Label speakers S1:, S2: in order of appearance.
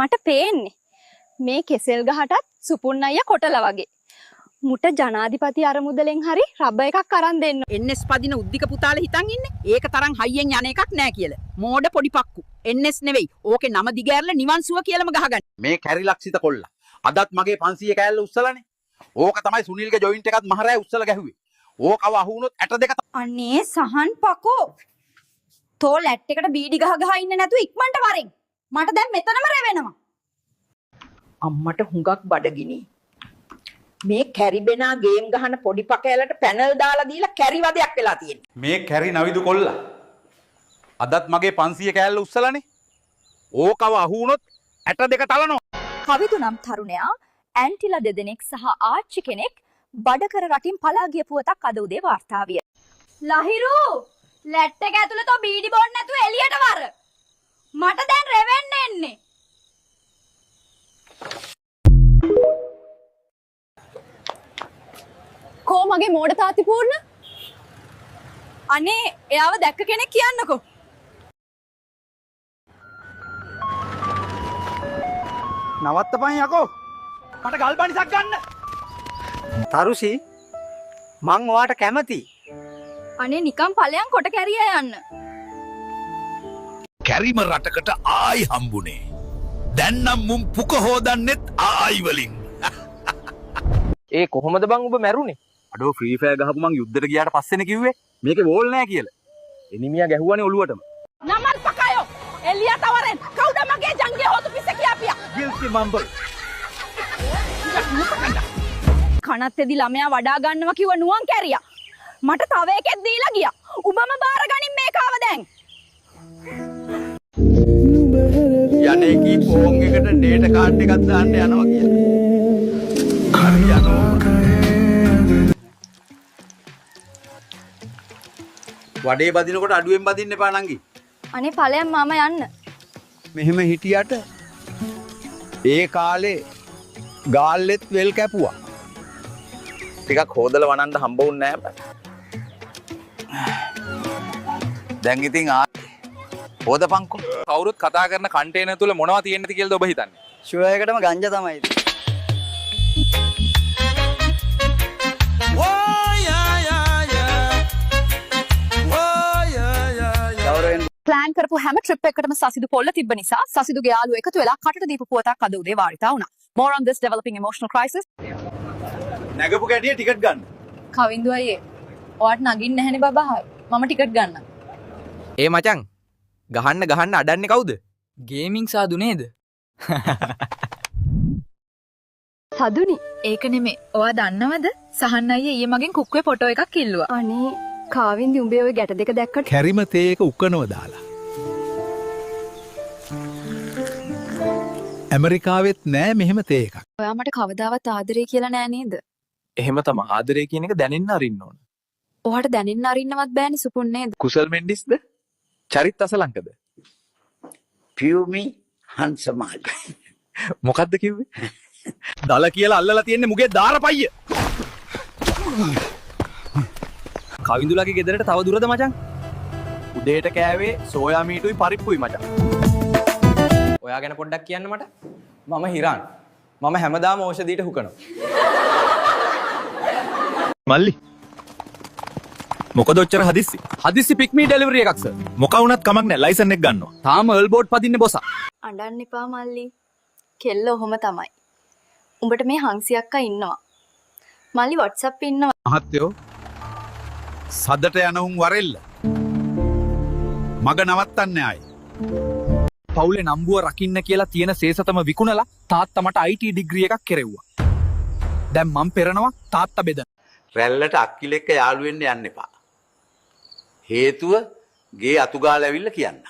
S1: මට පේන්නේ මේ කෙසෙල් ගහටත් සුපුන් අයියා කොටලා වගේ. මුට ජනාධිපති අරමුදලෙන් හරි රබර් එකක් අරන් දෙන්න.
S2: NS පදින උද්දික පුතාලා හිතන් ඉන්නේ ඒක තරම් හයියෙන් යන එකක් නෑ කියලා. මෝඩ පොඩි පක්කු. NS නෙවෙයි. ඕකේ නම දිගෑරලා නිවන් සුව කියලාම ගහගන්න.
S3: මේ කැරි ලක්ෂිත කොල්ලා අදත් මගේ 500 කෑල්ල උස්සලානේ. ඕක තමයි සුනිල්ගේ ජොයින්ට් එකත් මහරෑ උස්සලා ගැහුවේ. ඕකව අහු වුණොත් ඇට දෙක
S1: අනේ සහන් පකෝ. තෝ ලැට් එකට බීඩි ගහ ගහ ඉන්න නැතුව ඉක්මනට වරෙන්. මට දැන් මෙතනම රැවෙනවා.
S2: අම්මට හුඟක් බඩගිනි. මේ කැරිබෙනා ගේම් ගහන පොඩි පකෑලට පැනල් දාලා දීලා කැරි වදයක් වෙලා තියෙන්නේ.
S3: මේ කැරි නවිදු කොල්ලා අදත් මගේ 500 කෑල්ල උස්සලානේ. ඕකව අහු වුණොත් ඇට දෙක තලනවා.
S1: කවිදු නම් තරුණයා ඇන්ටිලා දෙදෙනෙක් සහ ආච්චි කෙනෙක් බඩ කර රටින් පලා ගිය පුවතක් අද උදේ වාර්තා විය. ලහිරු ලැට් එක ඇතුළේ තෝ බීඩි බොන්න නැතුව එළියට වර. මට දැන් රෙවෙන්න එන්නේ. කෝ මගේ මෝඩ තාත්ති පූර්ණ? අනේ එයාව දැක්ක කෙනෙක් කියන්නකෝ.
S3: නවත්තපන් යකෝ. මට ගල් බනිසක් ගන්න.
S4: තරුසි, මං ඔයාට කැමති.
S1: අනේ නිකන් ඵලයන් කොට කැරිය යන්න.
S5: කැරිම රටකට ආයි හම්බුනේ. දැන් නම් මුන් පුක හෝදන්නෙත් ආයි වලින්.
S6: ඒ කොහොමද බං ඔබ මැරුණේ?
S3: අඩෝ ෆ්‍රී ෆයර් ගහපු මං යුද්ධෙට ගියාට පස්සේනේ කිව්වේ මේකේ වෝල් නෑ කියලා. එනිමියා ගැහුවානේ ඔලුවටම.
S2: නමල් පකයෝ එළියට වරෙන්. කවුද මගේ ජංගේ හොතු පිස්ස කියාපියා?
S3: ගිල්ටි මම්බල්.
S1: කනත්තේදී ළමයා වඩා ගන්නවා කිව්ව නුවන් කැරියා. මට තව එකෙක් දීලා ගියා. උඹම බාර ගනින් මේකාව දැන්.
S3: යන්නේ කී ෆෝන් එකට ඩේටා කාඩ් එකක් දාන්න යනවා කියලා. හරි යනවා. වඩේ බදිනකොට අඩුවෙන් බදින්න එපා නංගි.
S1: අනේ ඵලයන් මාමා යන්න.
S3: මෙහෙම හිටියට ඒ කාලේ ගාල්ලෙත් වෙල් කැපුවා. ටිකක් හොදලා වනන්න හම්බ වුන්නේ නෑ බං. දැන් ඉතින් ආයේ හොදපන්කෝ.
S7: කවුරුත් කතා කරන කන්ටේනර් තුල මොනවා තියෙන්නද කියලාද ඔබ හිතන්නේ?
S4: ෂුවර් එකටම ගංජා තමයි. ගෞරවයෙන්
S1: ප්ලෑන් කරපු හැම ට්‍රිප් එකකටම සසිදු පොල්ල තිබ්බ නිසා සසිදුගේ යාළුවෝ එකතු වෙලා කටට දීපු පුවතක් අද උදේ වාර්තා වුණා. More on this developing emotional crisis.
S3: නැගපු කැටිය ටිකට් ගන්න.
S1: කවින්දු අයියේ ඔයාට නගින්න නැහැනේ බබා. හරි. මම ටිකට් ගන්නම්.
S6: ඒ මචං ගහන්න ගහන්න අඩන්නේ කවුද?
S8: ගේමිං සාදු නේද?
S1: සදුනි
S9: ඒක නෙමෙයි. ඔයා දන්නවද? සහන් අයියා ඊයේ මගෙන් කුක්කුවේ ෆොටෝ එකක් ඉල්ලුවා.
S1: අනේ කාවින්දි උඹේ ඔය ගැට දෙක දැක්කට
S5: කැරිම තේ එක උකනව දාලා. ඇමරිකාවෙත් නෑ මෙහෙම තේ එකක්.
S9: ඔයා මට කවදාවත් ආදරේ කියලා නෑ නේද?
S7: එහෙම තමයි ආදරය කියන එක දැනෙන්න අරින්න ඕන.
S9: ඔයාට දැනෙන්න අරින්නවත් බෑනේ සුපුන් නේද?
S7: කුසල් මෙන්ඩිස්ද? චරිත් අසලංකද?
S10: පියුමි හංසමාලි.
S7: මොකද්ද කිව්වේ?
S3: දල කියලා අල්ලලා තියෙන්නේ මුගේ දාරපයිය.
S6: කවිඳුලගේ ගෙදරට තව දුරද මචං?
S7: උදේට කෑවේ සෝයා මීටුයි පරිප්පුයි මචං.
S6: ඔයා ගැන පොඩ්ඩක් කියන්න මට. මම හිරාන්. මම හැමදාම ඖෂධීට හුකනවා.
S5: මල්ලි. මොකද ඔච්චර හදිස්සි?
S7: හදිස්සි පික්මී ඩෙලිවරි එකක් සර්.
S5: මොකා වුණත් කමක් නෑ ලයිසන් එක ගන්නවා.
S7: තාම අර්ල් බෝඩ් පදින්නේ බොසා.
S1: අඬන්න එපා මල්ලි. කෙල්ල ඔහොම තමයි. උඹට මේ හංසි අක්කා ඉන්නවා. මල්ලි WhatsApp ඉන්නවා.
S3: මහත්තයෝ සදට යන උන් වරෙල්ල. මග නවත්තන්නේ ආයේ.
S7: පවුලේ නම්බුව රකින්න කියලා තියෙන සේසතම විකුණලා තාත්තා මට IT degree එකක් කෙරෙව්වා. දැන් මං පෙරනවා තාත්තා බෙදන.
S3: රැල්ලට අක්කිල එක්ක යාළු වෙන්න යන්න එපා. හේතුව ගේ අතුගාලා ඇවිල්ලා කියන්න.